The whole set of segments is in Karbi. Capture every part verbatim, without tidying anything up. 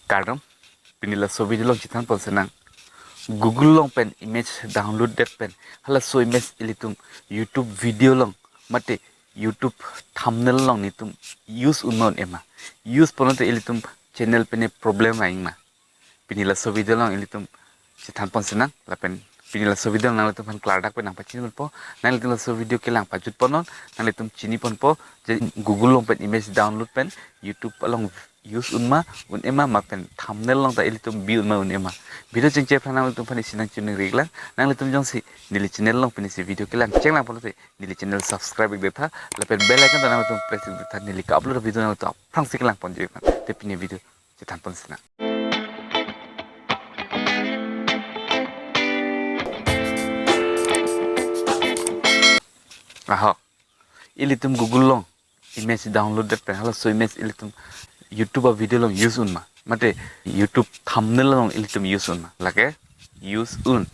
Kardom, pini laso video along chethan pon sinang. Google along pen image download det pen, halaso image ilitum YouTube video along, mate YouTube thumbnail along nelitum use un ma un-e ma. Use pulote ilitum channel pen problem vang ma. Pini laso video along ilitum chethan pon sinang, lapen pini laso video nanglitum aphan klardak pen nangpachini ponpo, nanglitum laso video kelang pajut pon non, nanglitum chini ponpo, je Google along pen image download pen YouTube along use un ma un-e ma, ma pen thumbnail along ta ilitum bi un ma un-e ma. Video chengche aphan nanglitum aphan isi nangchining rik lang, nanglitum jongsi neli channel along pini si video kelang chenglang pulote neli channel subscribe ik detha, lapen bell icon ta nanglitum press ik detha, neli ka-upload video nanglitum aphrangsi kelang ponji aphan. Te pini video chethan pon sinang. Aho. Ilitum Google along image download det pen, halaso image ilitum YouTube a video along use un ma, mate YouTube thumbnail along ilitum use un ma. Lake use un.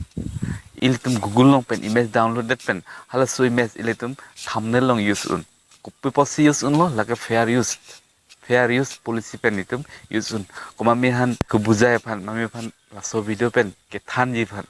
Ilitum Google along pen image download det pen, halaso image ilitum thumbnail along use un. Kopi apotsi use unlo, lake fair use. Fair use policy pen itum use un. Komat mame aphan kebujai aphan, mame aphan laso video pen kethanji aphan,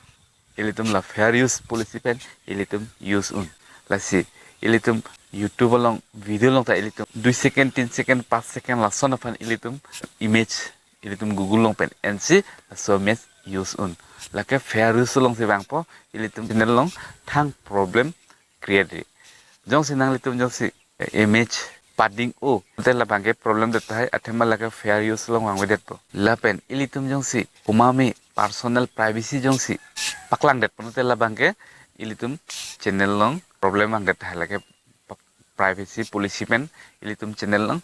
ilitum la fair use policy pen ilitum use un. Lasi ilitum YouTube along video along ta ilitum dui second, tin second, pas second lason aphan ilitum image ilitum Google along pen ensi laso image use un. Lake fair use alongsi vangpo, ilitum channel along thang problem create ri. Jongsi nanglitum jongsi image pading o, te labangke problem det tahai, athema lake fair use along vangvedetpo. Lapen ilitum jongsi komat mame personal privacy jongsi paklang detpo, te labangke ilitum channel along problem vangdet tahai, lake pa-, privacy policy pen ilitum channel along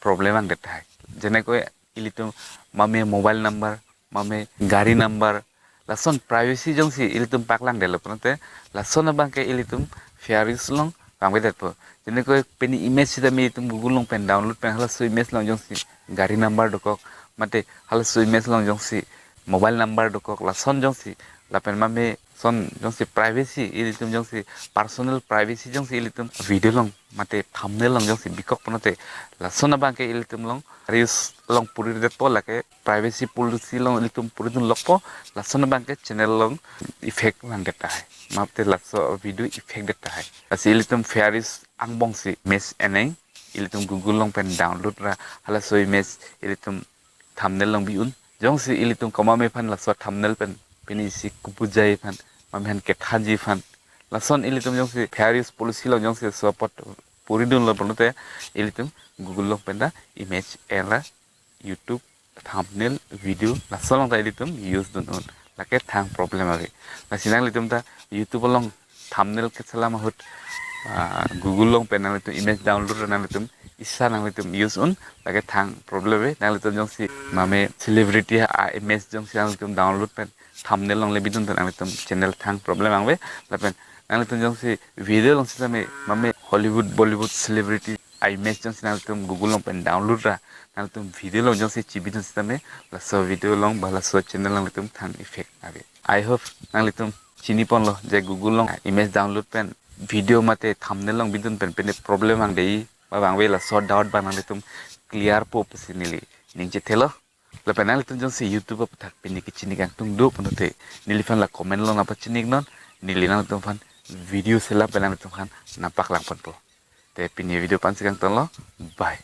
problem vangdet tahai. Jenekoi ilitum mame mobile number, mame gari number, lason privacy jongsi ilitum paklang detlo pulote, lason abangke ilitum fair use along vangvedetpo. Jenekoi pini image sitame itum Google along pen download pen halaso image along jongsi gari number dokok, mate halaso image along jongsi mobile number dokok, lason jongsi, lapen mame son jongsi privacy, ilitum jongsi personal privacy jongsi ilitum video along mate thumbnail along jongsi bikok pulote, lason abangke ilitum along fair use along puri detpo, lake privacy policy along ilitum puri dun lokpo, lason abangke channel along effect vangdet tahai, mate laso video effect det tahai. Lasi ilitum fair use angbongsi image eneng ilitum Google along pen download ra halaso image ilitum thumbnail along bi un. Jongsi ilitum komat mame aphan laso thumbnail pen pini isi kebujai aphan, mame aphan kethanji aphan, lason ilitum jongsi fair use policy along jongsi laso apot puri dunlo pulote, ilitum Google along pen ta image en ra YouTube thumbnail video laso along ta ilitum use dun un. Lake thang problem ave. Lasi nanglitum ta YouTube along thumbnail keselam ahut, ah, Google along pen nanglitum image download ra nanglitum isa nanglitum use un, lake thang problem ave. Nanglitum jongsi mame celebrity a image jongsi nanglitum download pen thumbnail along le bidun, nanglitum channel thang problem vangve. Lapen nanglitum jongsi video along sitame mame Hollywood, Bollywood celebrity a image jongsi nanglitum Google along pen download ra nanglitum video along jongsi chibidun sitame, laso video along ba laso channel along ilitum thang effect ave. I hope nanglitum chini ponlo je Google along image download pen video mate thumbnail along bidun pen pine problem vangde-i ba vangve, laso doubt abang nanglitum clear po pusi neli ning chethelo. Lapen nanglitum jongsi YouTube aputhak pini kechini kangtung do pulote, neliphan la comment along nangpachini iknon, neli nanglitum aphan video selam pen nanglitum aphan nangpaklang ponpo. Te pini video pen si kangtonlo. Bye.